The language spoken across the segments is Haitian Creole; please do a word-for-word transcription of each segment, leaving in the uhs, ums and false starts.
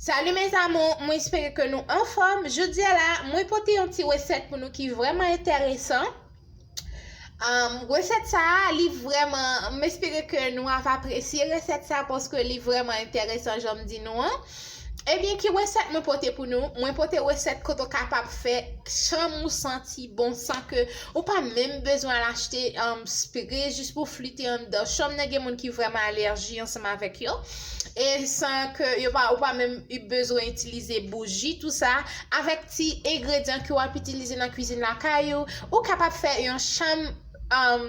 Salut mes amours, mwen espere ke nou anfòm. Jodi a la, mwen pote yon ti resèt pou nou ki vrèman enteresan. Um, resèt sa a, li vrèman, m espere ke nou ap apresye resèt sa paske li vrèman enteresan, jan m di nou an. Ebyen, ki resèt mwen pote pou nou? Mwen pote resèt kote w kapab fè chanm ou santi bon san ke ou pa menm bezwen al achte um, spre jis pou flite anndan chanm nan. Gen moun ki vrèman alèji ansanm avèk yo. E san ke yo pa, ou pa menm bezwen itilize bouji, tou sa. Avèk ti engredyan ke w ap itilize nan kwizin lakay ou, ou kapab fè yon chanm um,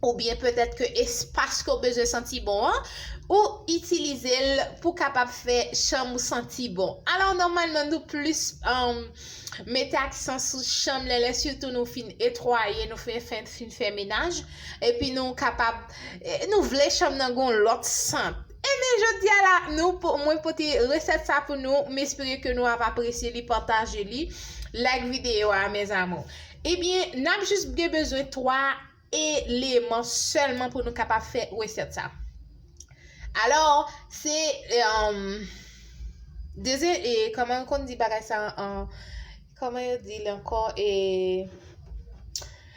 oubyen petèt ke espas ke w bezwen santi bon an, ou itilize l pou kapab fè chanm ou santi bon. Alò, nòmalman, nou plis um, mete aksan sou chanm lè, lè sitou nou fin etwaye, nou fin fè, fin fè menaj, epi nou kapab, eh, nou vle chanm nan gon lòt sant. Ebyen, jodi a la, nou, mwen pote resèt sa pou nou, m espere ke nou ap apresye li, pataje li, like videyo a, mes amours. Ebyen, n ap jis gen bezwen twa eleman sèlman pou nou kapab fè resèt sa. Alò, se um, dezye, e, kòman yo konn di bagay sa an, kòman yo di l ankò? E,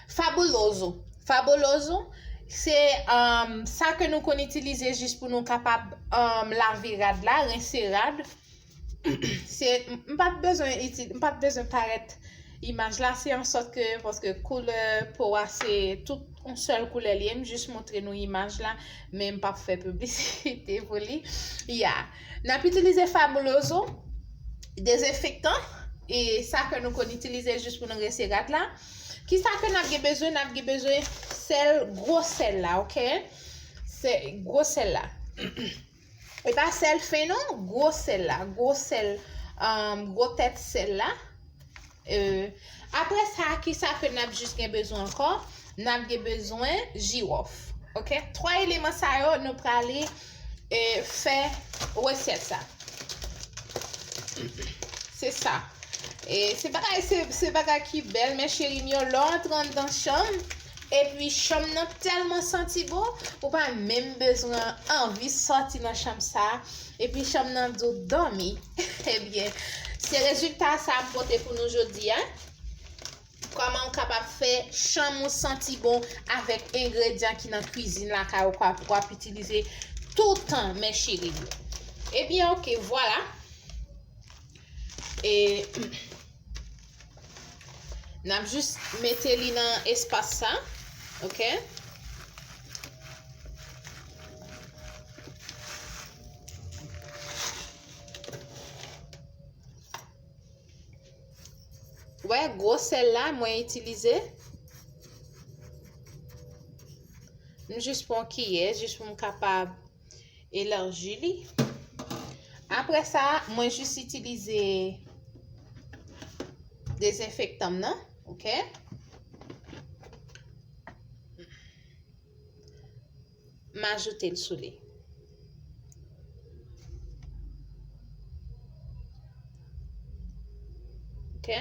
fabuloso. Fabuloso, se um, sa ke nou konn itilize jis pou nou kapab um, lave rad la, rense rad. Se, m pa t bezwen itil, m pa t bezwen parèt imaj la, se an sòt ke, paske koulè po a se tout yon sèl koulè li ye, m jis montre nou imaj la, men m p ap fè piblisite pou li. Ya. N ap itilize fabuloso, dezenfektan, e sa ke nou konn itilize jis pou nou rense rad la. Kisa ke n ap gen bezwen? N ap gen bezwen sèl, gwo sèl la, oke? Se gwo sèl la. E pa sèl fen non, gwo sèl la, gwo sèl, um, gwo tèt sèl la. Euh, apre sa, kisa ke n ap jis gen bezwen ankò? N ap gen bezwen jiwòf. Oke? Twa eleman sa yo, nou prale eh, fè resèt sa. Se sa. E se bagay, se, se bagay ki bèl, men cheri m yo, lè w antre anndan chanm, epi chanm nan tèlman santi bon, ou pa menm bezwen anvi sòti nan chanm sa, epi chanm nan di w dòmi. Ebyen, se rezilta sa m pote pou nou jodi a. Kòman w kapab fè chanm ou santi bon avèk engredyan ki nan kwizin lakay ou, w ap, w ap itilize toutan, mes chéries yo? Ebyen, oke, vwala. E n ap jis mete li nan espas sa, oke? Wè, gwo sèl la mwen itilize. M jis pran kiyè, jis pou m kapab elaji li. Apre sa, mwen jis itilize dezenfektan m nan, oke? M ajoute l sou li. Oke?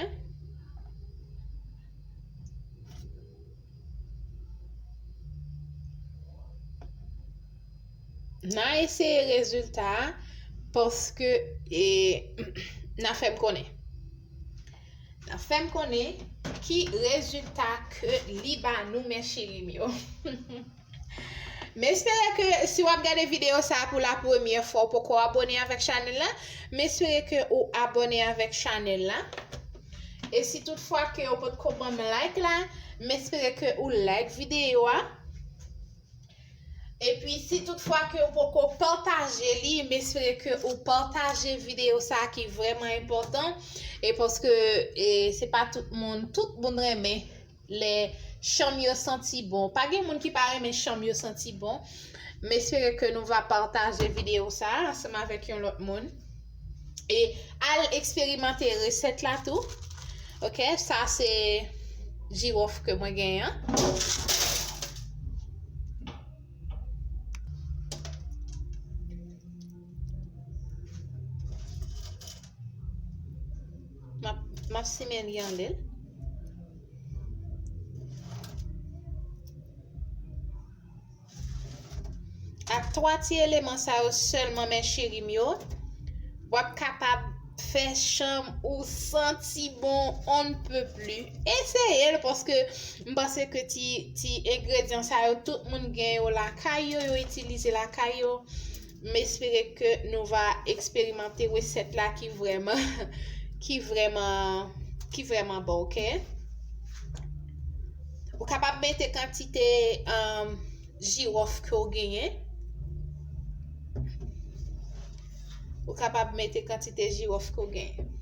N a eseye rezilta a, paske, e, n a fè m konnen. N a fè m konnen ki rezilta ke li ba nou, mes chéries m yo. M espere ke si w ap gade videyo sa a pou la premyè fwa, ou poko abòne avèk chanèl la, m espere ke ou abòne avèk chanèl la. E si tout fwa ke ou potko ban m like la, m espere ke ou like videyo a. Epi si tout fwa ke ou poko pataje li, m espere ke ou pataje videyo sa a ki vrèman enpòtan. E paske, e, se pa tout moun, tout moun renmen lè chanm yo santi bon. Pa gen moun ki pa renmen chanm yo santi bon. M espere ke nou va pataje videyo sa a ansanm avèk yon lòt moun. E al eksperimante resèt la tou. Oke, sa se jiwòf ke mwen genyen an. M ap, m ap simen li anlè l. Ak twa ti eleman sa yo sèlman, mes chéries m yo, w W ap kapab fè chanm ou santi bon on ne peut plus. Eseye l, paske m panse ke ti, ti engredyan sa yo, tout moun gen yo lakay yo, yo itilize lakay yo. M espere ke nou va eksperimante resèt la ki vrèman, ki vrèman, ki vrèman bon, oke? Ou kapab mete kantite, um, jiwòf ke w genyen. Ou kapab mete kantite jiwòf ke w genyen.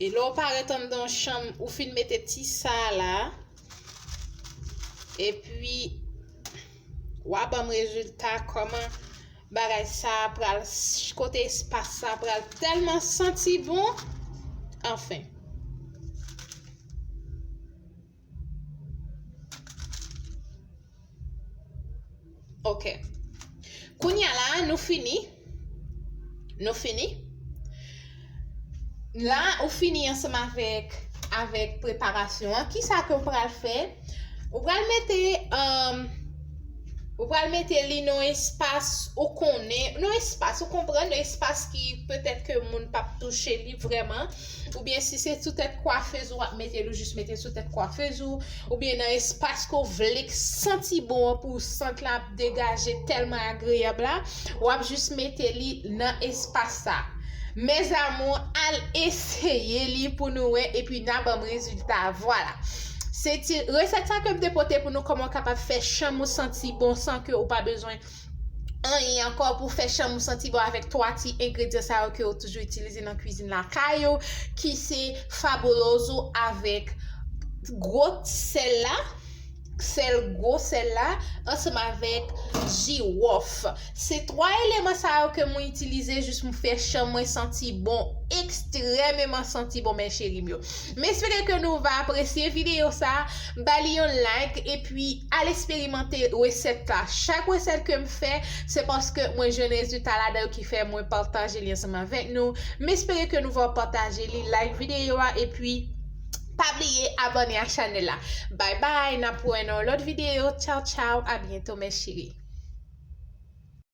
E lè w parèt anndan yon chanm, ou fin mete ti sa la, epi w a ban m rezilta kòman bagay sa a pral, kote espas sa a pral tèlman santi bon. Anfen. Ok. Kounye a la, nou fini. Nou fini. La, ou fini ansanm avèk, avèk preparasyon an. Kisa ke w pral fè? Ou pral mete, um, ou pral mete li nan espas ou konnen, nan espas ou konprann, nan espas ki petèt ke moun p ap touche li vrèman. Oubyen si se sou tèt kwafez ou ap mete l, ou jis mete sou tèt kwafez ou, oubyen nan espas ke w vle k santi bon an pou w, sant la ap degaje tèlman agreyab la, w ap jis mete li nan espas sa. Mes amours, al eseye li pou nou wè, epi n a ban m rezilta. Vwala. Se ti resèt sa ke m te pote pou nou, kòman w kapab fè chanm ou santi bon san ke ou pa bezwen anyen ankò pou fè chanm ou santi bon avèk twa ti engredyan sa yo ke yo toujou itilize nan kwizin lakay yo, ki se fabuloso avèk gwo sèl la, sèl, gwo sèl la, ansanm avèk jiwòf. Se twa eleman sa yo ke mwen itilize jis pou fè chanm mwen santi bon, ekstrèmeman santi bon, mes chéris m yo. M espere ke nou va apresye videyo sa. Ba li yon like epi al eksperimante resèt la. Chak resèt ke m fè, se paske mwen jwenn rezilta ladan yo ki fè mwen pataje li ansanm avèk nou. M espere ke nou va pataje li, like videyo a, epi pa bliye abòne a chanèl la. Bye bye, n ap wè nan yon lòt videyo. Tchaw, tchaw, a byento, mes chéris.